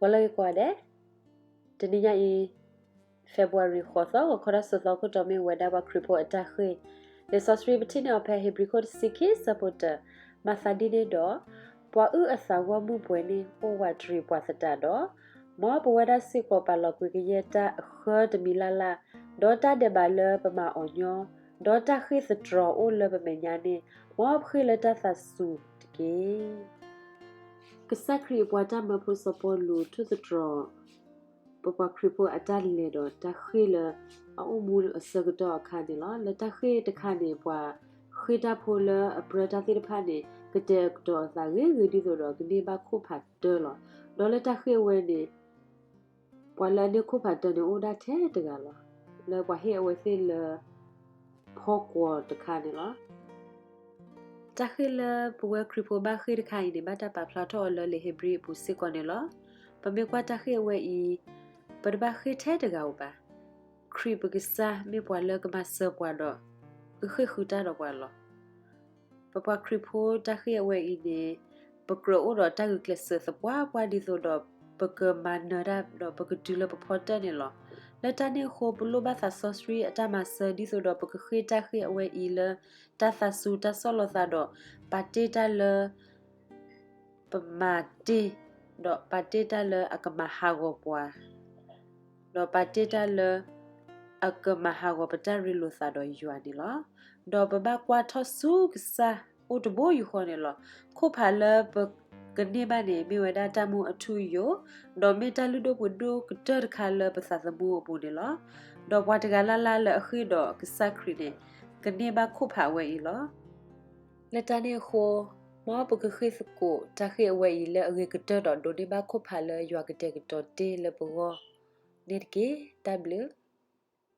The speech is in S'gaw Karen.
ပှၤလၢအဂ့ၤကိးဂၤဒဲး, တနံၤညါအံၤ February ဃိးသီ ဂီၤခီတၢ်စိၢ်သီခိၣ်တီမ့ၢ်ဝဲဒၣ်ပှၤခရံာ်ဖိအတၢ်ဃ့ၢ်. လံာ်စီဆှံပထံၣ်န့ၢ်အီၤဖဲ ဧ့ၤဘြံၤခိၣ်တဆံခံ ဆၢဖိတၢ, မၤသးဒ်န့ၣ်ဒီး, ပှၤအုၣ်အသးဂီၢ်မုၢ်ပှဲၤန့ၣ် အိၣ်ဝးတရံးပှၤသတးဒီး, မ်ပဝဲဒၣ်စ့ၢ်ကီးပာ်လီၤကွံာ်ကယဲၢ်တၢ်အဃၢတမံၤလၢ်လၢ်, ဒီးတၢ်ဒဲးဘးလၢပမၤအီၤညီ, ဒီးတၢ်ဃ့ၢ်သတြီၤအိၣ်လၢပမဲာ်ညါန့ၣ်, မ်ပဃ့ၢ်လၢတၢ်သးစူၤတက့ၢ်. ကစၢ်ခရံာ်အပှၤတၢ်မၢဖိစီၤပီလူးထိၣ်သတြီၤ ပပှၤခရံာ်ဖိအတၢ်လဲၤဒီးတၢ်ဃ့ၢ်လၢအအိၣ်မူအဆၢကတီၢ်အခါန့ၣ်လီၤ. လၢတၢ်ဃ့ၢ်တခါန့ၣ် ပှၤဃ့ၢ်တၢ်ဖိလၢအပြၢတၢ်သ့ၣ်တဖၣ်န့ၣ် ကတဲာ်ကတီၤအသးဂ့ၤဂ့ၤဒ်သိးဒီးကန့ၢ်ဘၣ်ခိၣ်ဖးတၢလီၤ. ဒီးလၢတၢ်ဃ့ၢ်အဝဲန့ၣ် ပှၤလၢအန့ၢ်ခိၣ်ဖးတၢန့ၣ်အိၣ်ဒၣ်ထဲတဂၤလီၤ. လၢပှၤဟ့ၣ်အဝဲသ့ၣ်လၢ ဖီကွီၤတခါန့ၣ်လီၤ. တၢ်ဃ့ၢ်လၢပဝဲခရံာ်ဖိဘၣ်ဃ့ၢ်တခါအံၤန့ၣ် ဘၣ်တၢ်ပာ်ဖျါထီၣ်အီၤလၢလံာ်ဧ့ၤဘြံၤအပူၤစ့ၢ်ကီးန့ၣ်လီၤ. ပမ့ၢ်ကွၢ်တၢ်ဃ့ၢ်အဝဲအံၤ, ပတဘၣ်ဃ့ၢ်ထဲတဂၤဧိၤဘၣ်. ခရံာ်ပကစၢ်မ့ၢ်ပှၤလၢကမၤစၢၤပှၤဒီး ကဃ့ၢ်ဃုာ်တၢ်ဒီးပှၤလီၤ. ပပှၤခရံာ်ဖိတၢ်ဃ့ၢ်အဝဲအံၤန့ၣ်, ပကြၢးအိၣ်ဒီးတၢ်ဂုာ်ကျဲးစၢးသပှၢ်ပှၢ်ဒ်သိးဒီး ပကမၤနၢၤတၢ်ဒီးပကတုၤလၢပဖီတၢၣ်န့ၣ်လီၤ. လၢတၢ်န့ၣ်အဃိ ပလိၣ်ဘၣ်သးစီဆှံအတၢ်မၤစၢၤဒ်သိးဒီး ပကဃ့ၢ်တၢ်ဃ့ၢ်အဝဲအံၤလၢ တၢ်သးစူၤတၢ်ဆီၣ်လီၤသးဒီး ပာ်တ့ၢ်တၢ်လၢ ပမၤတ့ၢ်, ဒီးပာ်တ့ၢ်တၢ်လၢအကမၤဟးဂီၤပှၤ, ဒီးပာ်တ့ၢ်တၢ်လၢ အကမၤဟးဂီၤပတၢ်ရ့လိာ်သးဒီးယွၤန့ၣ်လီၤ. ဒီးပဘၣ်ကွၢ်ထီၣ်ဆူကစၢ်အိၣ်တဘိယူၢ်ဃီန့ၣ်လီၤ. ခိၣ်ဖးလၢပကန့ၢ်ဘၣ်န့ၣ် မ့ၢ်ဝဲဒၣ်တၢ်မူအထူအယိာ်, ဒီးမ့ၢ်တၢ်လုၢ်ဒိၣ်ပှ့ၤဒိၣ်ကတၢၢ်တခါလၢပသးသမူအပူၤန့ၣ်လီၤ. ဒီးပှၤတဂၤလၢ်လၢ်လၢအဃ့ၢ်ဒီးကစၢ်ခရံာ်န့ၣ် ကန့ၢ်ဘၣ်ခိၣ်ဖးအဝဲအံၤလီၤ. လၢတၢ်န့ၣ်အဃိ, မ်ပကဃ့ၢ်သကိးတၢ်ဃ့ၢ်အဝဲအံၤလၢအဂ့ၤကတၢၢ်ဒီးဒိးန့ၢ်ဘၣ်ခိၣ်ဖးလၢယွၤကတဲာ်ကတီၤတ့ၢ်လၢပဂီၢ်န့ၣ်တက့ၢ်. တၢ်ဘျုး